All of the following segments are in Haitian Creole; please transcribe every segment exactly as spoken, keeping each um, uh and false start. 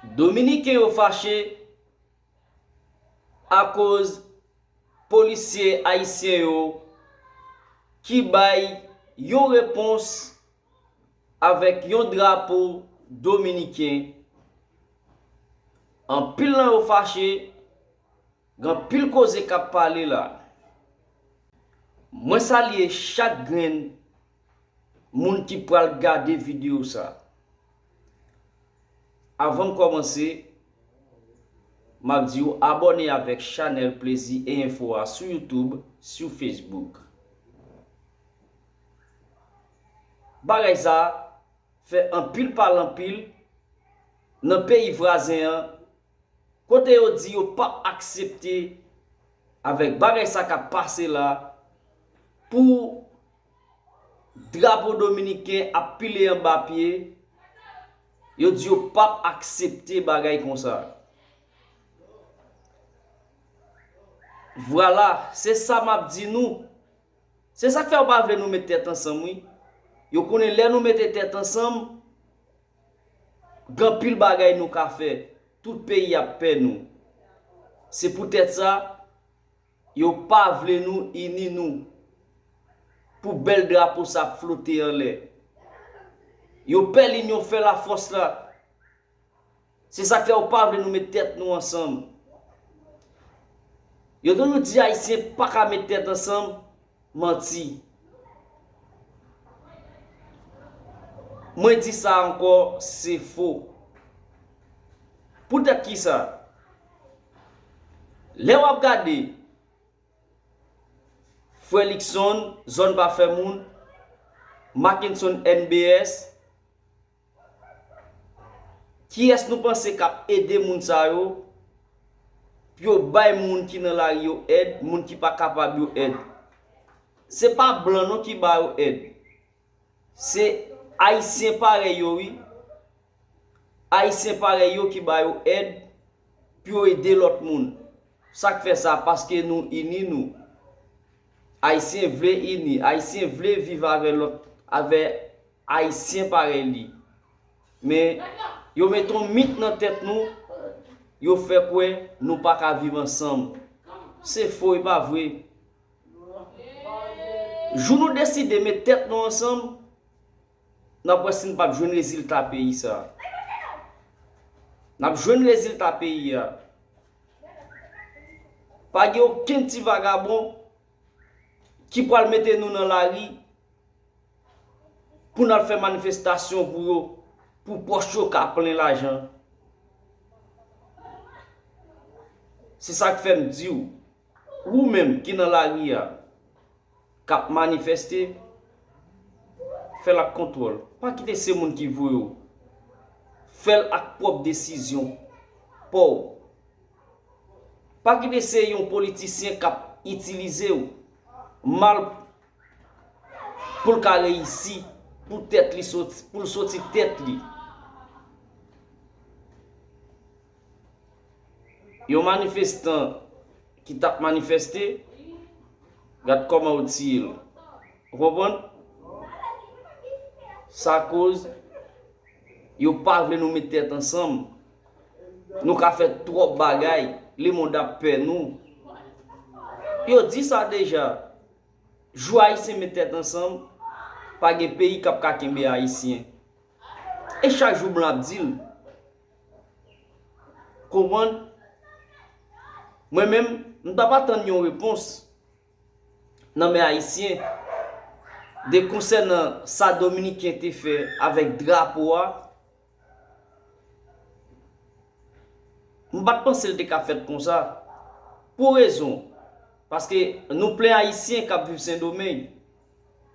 Dominiken yo fache akoz polisye ayisyen yo ki bay yon repons avèk yon drapo dominiken. Anpil nan yo fache, gen anpil koze k ap pale la. Mwen salye chak grenn moun ki pral gade videyo sa. Avan m kòmanse, m ap di w abòne avèk chanèl Plezi e Enfo a sou YouTube, sou Facebook. Bagay sa fè anpil pale anpil nan peyi vwazen an, kote yo di yo p ap aksepte avèk bagay sa k ap pase la, pou drapo dominiken ap pile anba pye, yo di yo p ap aksepte bagay konsa. Vwala, se sa m ap di nou. Se sa k fè yo pa vle nou met tèt ansanm, wi. Yo konnen lè nou mete tèt ansanm, gen anpil bagay nou ka fè. Tout peyi ap pè nou. Se poutèt sa, yo pa vle nou ini nou pou bèl drapo sa ap flote anlè. Yo pè linyon fè lafòs la. Se sa k fè yo pa vle nou met tèt nou ansanm. Yo toujou di Ayisyen pa ka met tèt ansanm, manti. Mwen di sa ankò, se fo. Poutèt kisa? Lè w ap gade Frè Luckson, Zòn Pa Fè Moun, Mackenson N B S, kiyès nou panse k ap ede moun sa yo, pou yo bay moun ki nan lari yo èd, moun ki pa kapab yo èd? Se pa blan non ki ba yo èd. Se Ayisyen parèy yo, wi. Ayisyen parèy yo ki ba yo èd pou yo ede lòt moun. Sa k fè sa? Paske nou ini nou. Ayisyen vle ini. Ayisyen vle viv avè lòt, avè Ayisyen parèy li. Men, yo met yon mit nan tèt nou, yo fè kwè nou pa ka viv ansanm. Se fo, e pa vre. Jou nou deside met tèt nou ansanm, n ap wè si n p ap jwenn rezilta peyi sa. N ap jwenn rezilta peyi a. Pa gen okenn ti vagabon ki pral mete nou nan lari pou n al fè manifestasyon pou yo, pou pòch yo ka plen lajan. Se sa k fè m di w, ou menm ki nan lari a, k ap manifeste, fè l ak kontwòl. Pa kite se moun ki voye w. Fè l ak pwòp desizyon pa w. Pa kite se yon politisyen k ap itilize w mal pou l ka reyisi, pou tèt li soti, pou l soti tèt li. Yon manifestan ki t ap manifeste, gad kòman yo tiye l. Ou konprann? Sa koz yo pa vle nou met tèt ansanm. Nou ka fè twòp bagay, lemonn ap pè nou. Yo di sa deja. Jou Ayisyen met tèt ansanm, pa gen peyi k ap ka kenbe Ayisyen. E chak jou blan ap di l. Konprann? Mwen menm, m t ap atann yon repons nan men Ayisyen de konsènan sa Dominiken te fè avèk drapo a. M pa t panse l te ka fèt konsa. Pou rezon, paske nou plen Ayisyen k ap viv Sendomeng,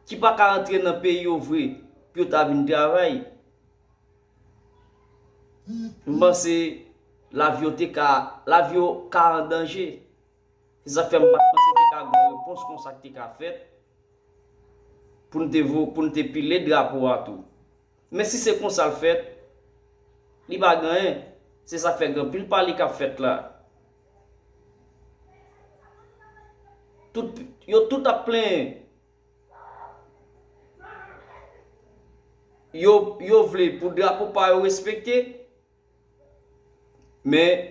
ki pa ka rantre nan peyi yo vre, pou yo ta vin travay. M panse lavi yo te ka, lavi yo ka an danje. Se sa k fè m pa t panse te ka gen yon repons konsa k te ka fèt pou n te vo-, pou n te pile drapo a tou. Men si se konsa l fèt, li pa gen anyen. Se sa k fè gen anpil pale k ap fèt la. Tout, yo tout ap plenyen. Yo, yo vle pou drapo pa yo respekte. Men,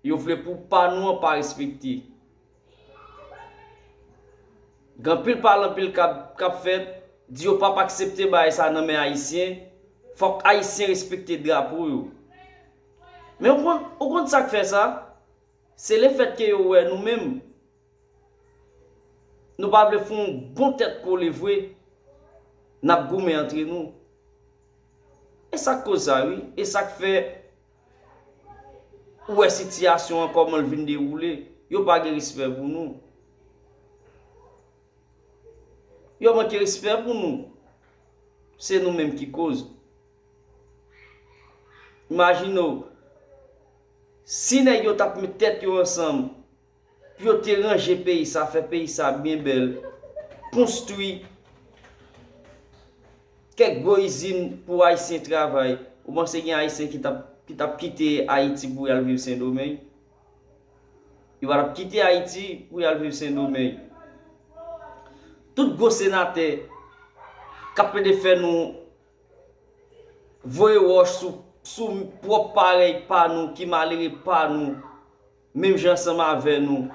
yo vle pou pa nou an pa respekte. Gen anpil pale anpil k ap, k ap fèt, di yo p ap aksepte bagay sa nan men Ayisyen, fòk Ayisyen respekte drapo yo. Men ou konn, ou konn sa k fè sa? Se lefètke yo wè nou menm, nou pa vle fè yon bon tèt kole vre, n ap goumen antre nou. E sa k koz sa, wi. E sa k fè ou wè sitiyasyon an kòman l vin dewoule. Yo pa gen respè pou nou. Yo manke respè pou nou. Se nou menm ki koz. Imajine w, si nèg yo t ap met tèt yo ansanm pou yo te ranje peyi sa, fè peyi sa byen bèl, konstwi kèk gwo izin pou Ayisyen travay, ou panse gen Ayisyen ki t ap, ki t ap kite Ayiti pou y al viv Sendomeng? Yo pa t ap kite Ayiti pou y al viv Sendomeng. Tout gwo senatè k ap plede fè nou voye wòch sou, sou pwòp parèy pa nou, ki malere pa nou, menm jan ansanm avè nou.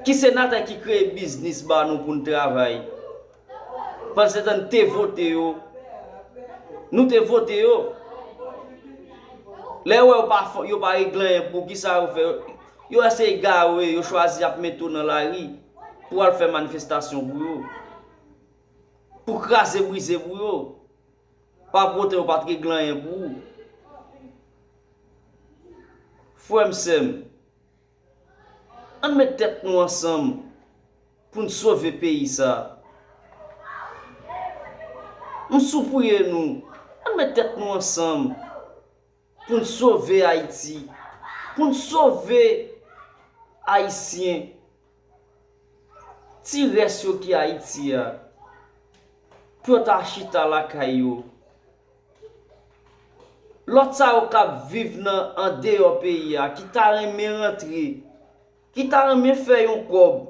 Ki senatè ki kreye biznis ba nou pou n travay? Pandan se tan n te vote yo, nou te vote yo. Lè yo wè yo pa fè, yo pa regle anyen pou, kisa yo fè? Yo eseye gare, yo chwazi ap mete w nan lari pou al fè manifestasyon pou yo, pou kraze brize pou yo. Pa pote yo pa t regle anyen pou ou. Frè m, sè m, ann met tèt nou ansanm pou n sove peyi sa. M sipliye nou, ann met tèt nou ansanm pou n sove Ayiti, pou n sove Ayisyen, ti rès yo ki Ayiti a, pou yo ta chita lakay yo. Lòt sa yo k ap viv nan andeyò peyi a, ki ta renmen rantre, ki ta renmen fè yon kòb,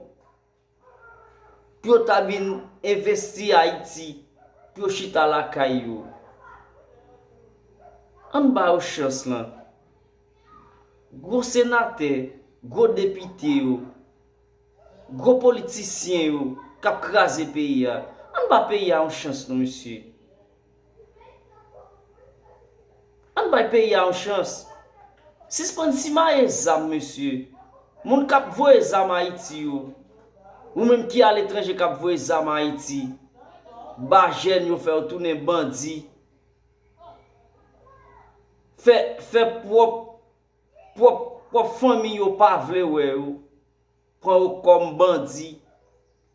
pou yo ta vin envesti Ayiti, pou yo chita lakay yo. Ann ba yo chans lan. Gwo senatè, gwo depite yo, gwo politisyen yo k ap kraze peyi a. Ann ba peyi a yon chans non, mesye. Ann bay peyi a yon chans. Sispann simaye zam, mesye. Moun k ap voye zam Ayiti yo, ou menm ki aletranje k ap voye zam Ayiti, ba jèn yo, fè yo tounen bandi, fè, fè pwòp, pwòp, pwòp fanmi yo pa vle wè yo, pran yo kòm bandi,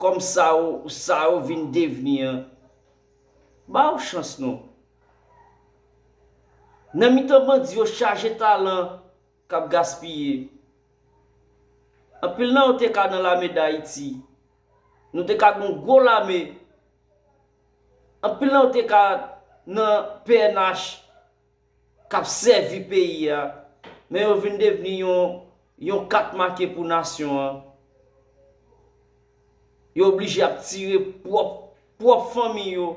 kòm sa yo, sa yo vin devni an. Ba yo chans non. Nan mitan bandi yo chaje talan k ap gaspiye. Anpil nan yo te ka nan lame Dayiti. Nou te ka gen yon gwo lame. Anpil nan yo te ka nan P N H k ap sèvi peyi a, men yo vin devni yon, yon kat make pou nasyon an. Yo oblije ap tire pwòp, pwòp fanmi yo,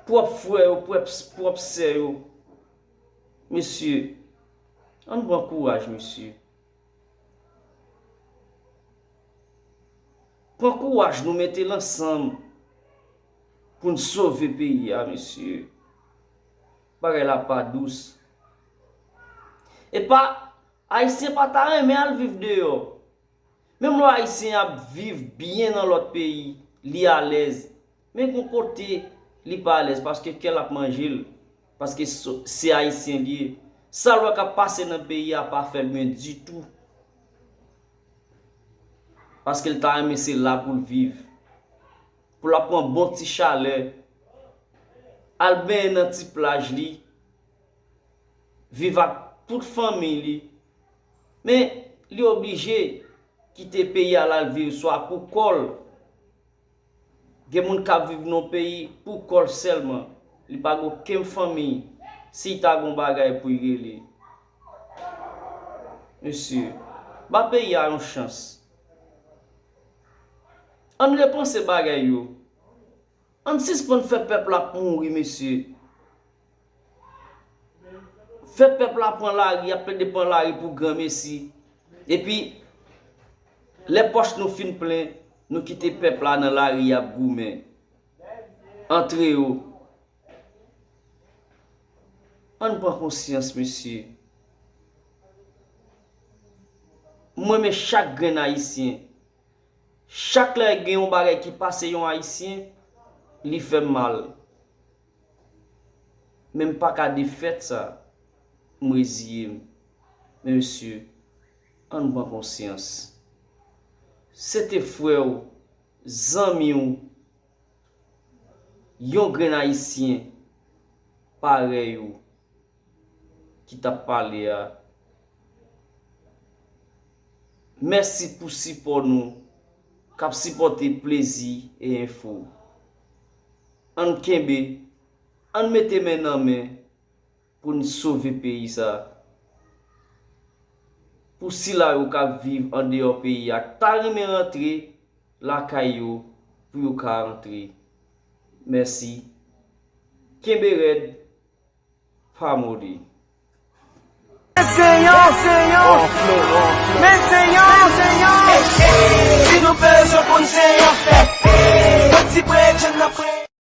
pwòp frè yo, pwòp, pwòp sè yo. Mesye, ann pran kouraj, mesye. Pran kouraj nou mete l ansanm pou n sove peyi a, mesye. Bagay la pa dous. E pa, Ayisyen pa ta renmen al viv deyò. Menm lè Ayisyen ap viv byen nan lòt peyi, li alèz. Men gon kote li pa alèz paske kè l ap manje l. Paske so-, se Ayisyen li ye. Sa l wè k ap pase nan peyi a pa fè l byen ditou. Paske l ta renmen se la pou l viv. Pou l ap pran bon ti chalè. Al benyen nan ti plaj li. Viv ak tout fanmi li. Men, li oblije kite peyi a l al viv swa pou kò l. Gen moun k ap viv nan yon peyi pou kò l sèlman. Li pa gen okenn fanmi. Si l ta gen yon bagay pou l rele. Mesye, ba peyi a yon chans. Ann repanse bagay yo. Ann sispann fè pèp la ap mouri, mesye. Fè pèp la pran lari, y ap plede pran lari pou granmesi. Epi, lè pòch nou fin plen, nou kite pèp la nan lari ap goumen antre yo. Ann pran konsyans, mesye. Mwen renmen chak grenn Ayisyen. Chak lè gen yon bagay ki pase yon Ayisyen, li fè m mal. Men m pa ka defèt sa. M reziye m. Men mesye, ann pran konsyans. Se te frè w, zanmi w, yon grenn Ayisyen parèy ou ki t ap pale a. Mèsi pou sipò nou k ap sipòte Plezi e Enfo. Ann kenbe, ann mete men nan men pou n sove peyi sa. Pou sila yo k ap viv andeyò peyi a, k ta renmen rantre lakay yo, pou yo ka rantre. Mèsi. Kenbe rèd, pa moli. Seyon, seyon.